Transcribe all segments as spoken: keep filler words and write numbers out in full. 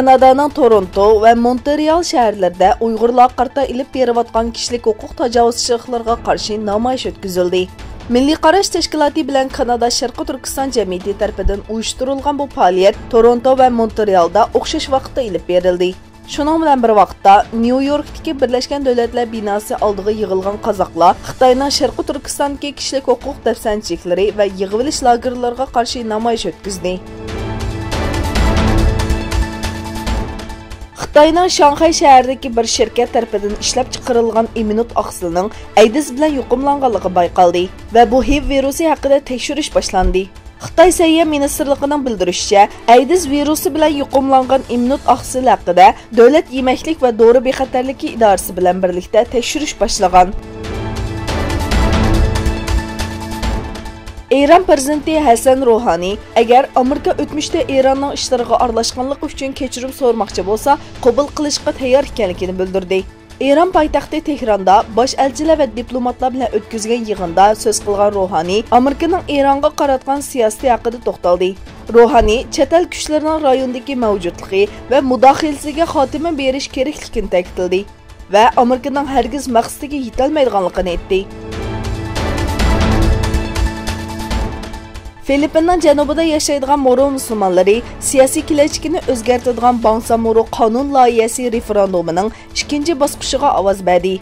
كانادانىڭ تورونتو ۋە مونترېئال شەھەرلىرىدە ئۇيغۇرلارغا قارىتا ئېلىپ بېرىلىۋاتقان كىشىلىك ھوقۇق تاجاۋۇزچىلىقلىرىغا قارشى نامايىش ئۆتكۈزۈلدى. مىللىي قاراش تەشكىلاتى بىلەن كانادا شەرقىي تۈركىستان جەمئىيىتى تەرىپىدىن ئۇيۇشتۇرۇلغان بۇ پائالىيەت تورونتو ۋە مونترېئالدا ئوخشاش ۋاقىتتا ئېلىپ بېرىلدى. شۇنىڭ بىلەن بىر ۋاقىتتا، نيۇ يوركتىكى بىرلەشكەن دۆلەتلەر بىناسى ئالدىغا يىغىلغان قازاقلار خىتاينىڭ شەرقىي تۈركىستاندىكى كىشىلىك ھوقۇق دەپسەندىچىلىكلىرى ۋە يىغىۋېلىش لاگېرلىرىغا قارشى نامايىش ئۆتكۈزدى. خىتاينىڭ شاڭخەي شەھىرىدىكى بىر شىركەت تەرىپىدىن ئىشلەپچىقىرىلغان ئىمىنۇت ئاقسىلىنىڭ ئەيدىز بىلەن يۇقۇملانغانلىقى بايقالدى ۋە بۇ ھىۋ ۋىرۇسى ھەققىدە تەكشۈرۈش باشلاندى. خىتاي سەھىيە مىنىستىرلىقىنىڭ بىلدۈرۈشىچە، ئەيدىز ۋىرۇسى بىلەن يۇقۇملانغان ئىمىنۇت ئاقسىل ھەققىدە دۆلەت يېمەكلىك ۋە دورا بىخەتەرلىكى ئىدارىسى بىلەن بىرلىكتە تەكشۈرۈش باشلىغان. ئىران پىرېزىدېنتى ھەسەن روھانى، ئەگەر ئامېرىكا ئۆتمۈشتە ئىراننىڭ ئىشلىرىغا ئارىلاشقانلىقى ئۈچۈن كەچۈرۈم سورىماقچى بولسا، قوبۇل قىلىشقا تەييار ئىكەنلىكىنى بىلدۈردى. ئىران پايتەختى تېھراندا باش ئەلچىلەر ۋە دىپلوماتلار بىلەن ئۆتكۈزگەن يىغىندا سۆز قىلغان روھانى ئامېرىكىنىڭ ئىرانغا قاراتقان سىياسىتى ھەققىدە توختالدى. روھانى چەت ئەل كۈچلىرىنىڭ رايوندىكى مەۋجۇتلۇقى ۋە مۇداخىلىسىگە خاتىمە بېرىش كېرەكلىكىنى تەكىتلىدى ۋە ئامېرىكىنىڭ ھەرگىز مەقسىتىگە يېتەلمەيدىغانلىقىنى ئېيتتى. فىلىپپىننىڭ جەنۇبىدا ياشايدىغان مورو مۇسۇلمانلىرى سىياسىي كېلەچىكىنى ئۆزگەرتىدىغان باڭسا مورو قانۇن لايىھەسى رېفېراندۇمىنىڭ ئىككىنچى باسقۇچىغا ئاۋاز بەردى.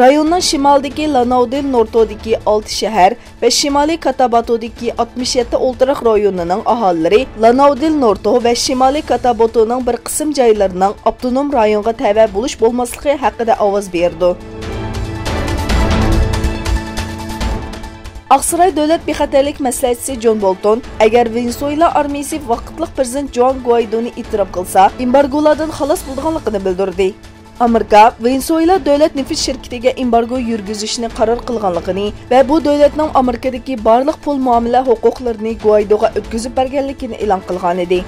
رايوننىڭ شىمالىدىكى لاناۋدىل نورتودىكى ئالتە شەھەر ۋە شىمالىي كاتاباتودىكى ئاتمىش يەتتە ئولتۇراق رايونىنىڭ ئاھالىلىرى لاناۋدىل نورتو ۋە شىمالىي كاتاباتونىڭ بىر قىسىم جايلىرىنىڭ ئاپتونوم رايونغا تەۋە بولۇش بولماسلىقى ھەققىدە ئاۋاز بېرىدۇ. ئاقساراي دۆلەت بىخەتەرلىك مەسلىھەتچىسى جون بولتون، ئەگەر ۋېنېسۇېلا ئارمىيىسى ۋاقىتلىق پىرېزىدېنت جوئان گۇئايدونى ئېتىراپ قىلسا، ئېمبارگولاردىن خالاس بولىدىغانلىقىنى بىلدۈردى. ئامېرىكا ۋېنېسۇېلا دۆلەت نېفىت شىركىتىگە ئېمبارگو يۈرگۈزۈشنى قارار قىلغانلىقىنى ۋە بۇ دۆلەتنىڭ ئامېرىكىدىكى بارلىق پۇل مۇئامىلە ھوقۇقلىرىنى گۇئايدوغا ئۆتكۈزۈپ بەرگەنلىكىنى ئېلان قىلغانىدى.